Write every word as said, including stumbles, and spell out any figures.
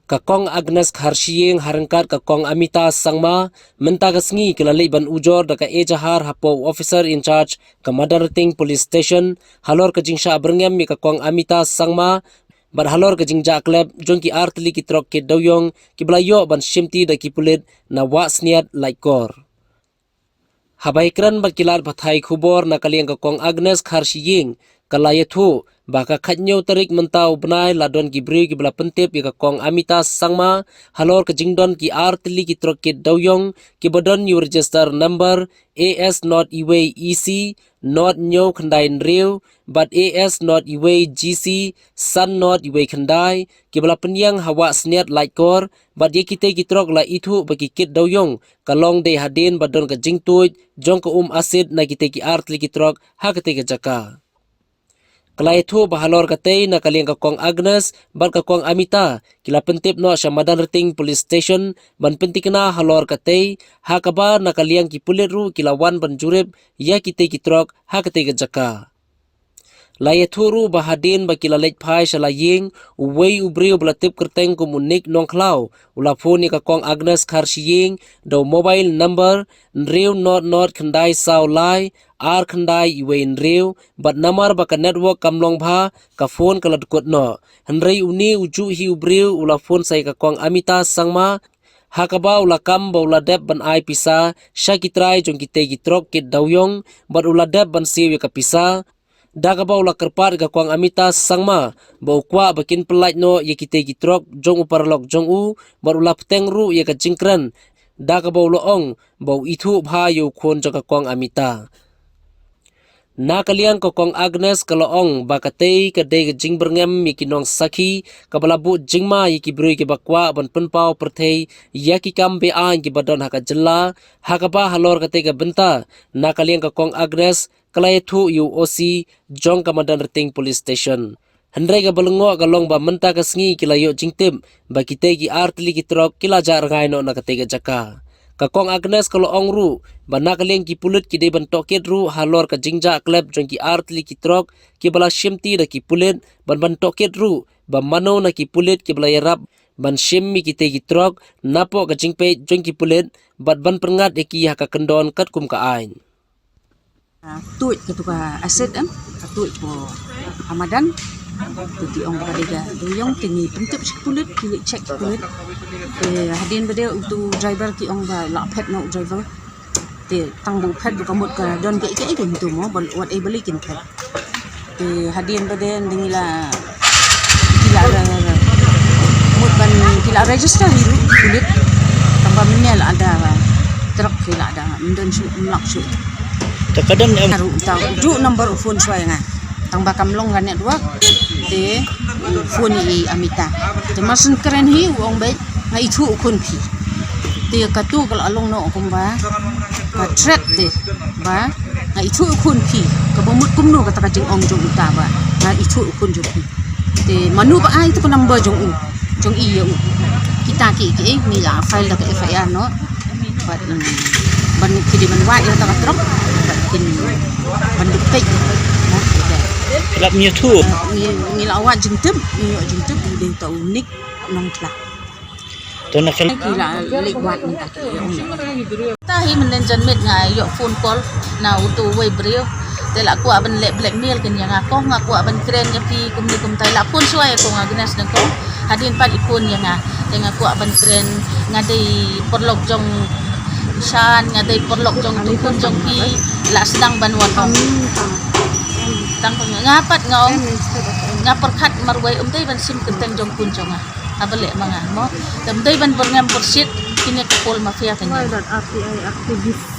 Ka Kong Agnes Kharshiing ha ryngkat ka Kong Amita Sangma mynta ka sngi ki la leit ban ujor da ka ejahar hapoh u officer in charge ka Madanrting Police Station halor ka jingshah byrngem ïa ka Kong Amita Sangma bad halor ka jingjah klep jong ki artylli ki trok kit dewïong kiba la ïoh ban shimti da ki pulit na Wahsniat Laitkor. Haba ïakren bad ki lad pathai khubor na ka liang ka Kong Agnes Kharshiing ka la ïathuh ba ka khathynñiew tarik mynta u bnai la don ki briew kiba la pyntip ïa ka Kong Amita Sangma halor ka jingdon ki artylli ki trok kit dewïong kiba don ïa u register number A S not iwei E C not hynñiew khyndai hynriew bad A S not iwei G C san not iwei khyndai kiba la pynïeng ha Wahsniat Laitkor bad ïa kitei ki trok la ithuh ba ki kit dewïong ka long dei hadien ba don ka jingtuid jong ka um asid na kitei ki artylli ki trok ha katei ka jaka. Ka la ïathuh ba halor katei na ka liang ka Kong Agnes bad ka Kong Amita ki la pyntip noh sha Madanrting Police Station ban pyntikna halor katei ha kaba na ka liang ki pulit ruh ki la wan ban jurip ïa kitei ki trok ha katei ka jaka. La ïathuh ruh ba hadien ba ki la leit phai sha la ïing, uwei u briew ba la tip kyrteng kum u Nick Nongkhlaw u la phone ïa ka Kong Agnes Kharshiing da u mobile number hynriew not not khyndai saw lai ar khyndai iwei hynriew bad namar ba ka network kam long bha ka phone ka la dkut noh. Hynrei une u juh hi u briew u la phone sa ïa ka Kong Amita Sangma ha kaba u la kam ba u la dep ban ai pisa sha ki trai jong kitei ki trok kit dewïong bad u la dep ban siew ïa ka pisa da kaba u la kyrpad ïa ka Kong Amita Sangma ba u kwah ba kin pyllait noh ïa kitei ki trok jong u paralok jong u bad u la pteng ruh ïa ka jingkren da kaba u la ong ba u ithuh bha ïa u khun jong ka Kong Amita. Na ka liang ka Kong Agnes ka la ong ba katei ka dei ka jingbyrngem ïa ki nongsakhi kaba la buh jingma ïa ki briew kiba kwah ban pynpaw pyrthei ïa ki kam be-aiñ kiba don ha ka jylla ha kaba halor katei ka bynta na ka liang ka Kong Agnes ka la ïathuh ïa u O C jong ka Madanrting Police Station. Hynrei kaba lyngngoh ka long ba mynta ka sngi ki la ïoh jingtip ba kitei ki artylli ki trok ki la jah rngai noh na katei ka jaka. Ka Kong Agnes ka la ong ruh ba na ka liang ki pulit ki dei ban tohkit ruh halor ka jingjah klep jong ki artylli ki trok kiba la shimti da ki pulit bad ban tohkit ruh ba mano na ki pulit kiba la ïarap ban shim ïa kitei ki trok napoh ka jingpeit jong ki pulit bad ban pynngat ïa ki ha ka kyndon katkum ka aiñ. Ah, tuid katu ka asid em, ka tuid ko Hamadan. Te ki ong ba ka dei ka dewïong, te ngi pyntip sha ki pulit, ki leit check ki pulit. Te hadien ba dei utu driver ki ong ba la phet noh u driver. Te tang ba u phet ba ka mut ka don kaei kaei ka ntu mo, ba wat ei ba lei kin phet. Te hadien ba dei ngi la, ki la ra, ra, mut ban ki la register hi ruh pulit. Tang ba mynne la da trok ki la da, ym don shuh, ym lap shuh. Te ka don em. Ruh ta u juh number u phone shuwa ïa nga. Tang ba kam long ka network te u phone ïa i Amita. Te mar shu kren hi u ong beit nga ithuh u khun phi. Te katu ka la long noh kumba ka threat te ba nga ithuh u khun phi. Kaba mut kumno kata ka jingong jong uta ba nga ithuh u khun jong phi. Te mano ba ai te ka number jong u, jong i ïa u. Kita ki, ki, eh, ngi la file da ka F I R noh. Bad, mm, ban ki dei ban wad ïa kata ka trok. Bad kin ban duk peit. Lap ngi ïathuh. Ngi, ngi la wad jingtip, ngi ïoh jingtip, ngi dei uta u Nick Nongkhlaw. To na khel. Ki la leit wad mynta ki ïa u. Ta hi mynne janmiet nga ïoh phone call na utu uwei briew. Te la kwah ban leh blackmail kin ïa nga, ko nga kwah ban kren ïa phi kumne kumtai, la phone shuwa ïa ko nga Agnes nang ko. Hadien pat i phone ïa nga. Te nga kwah ban kren, nga dei paralok jong Shan, nga dei paralok jong tu khun jong phi, la sdang ban wan ong. Tang nga pat nga ong, nga pyrkhat marwei ym dei ban shim kyrteng jong khun jong nga. Haba leh ma nga mo. Te ym dei ban byrngem byrshit kine ki pol mafia kine. Why not R T I activist?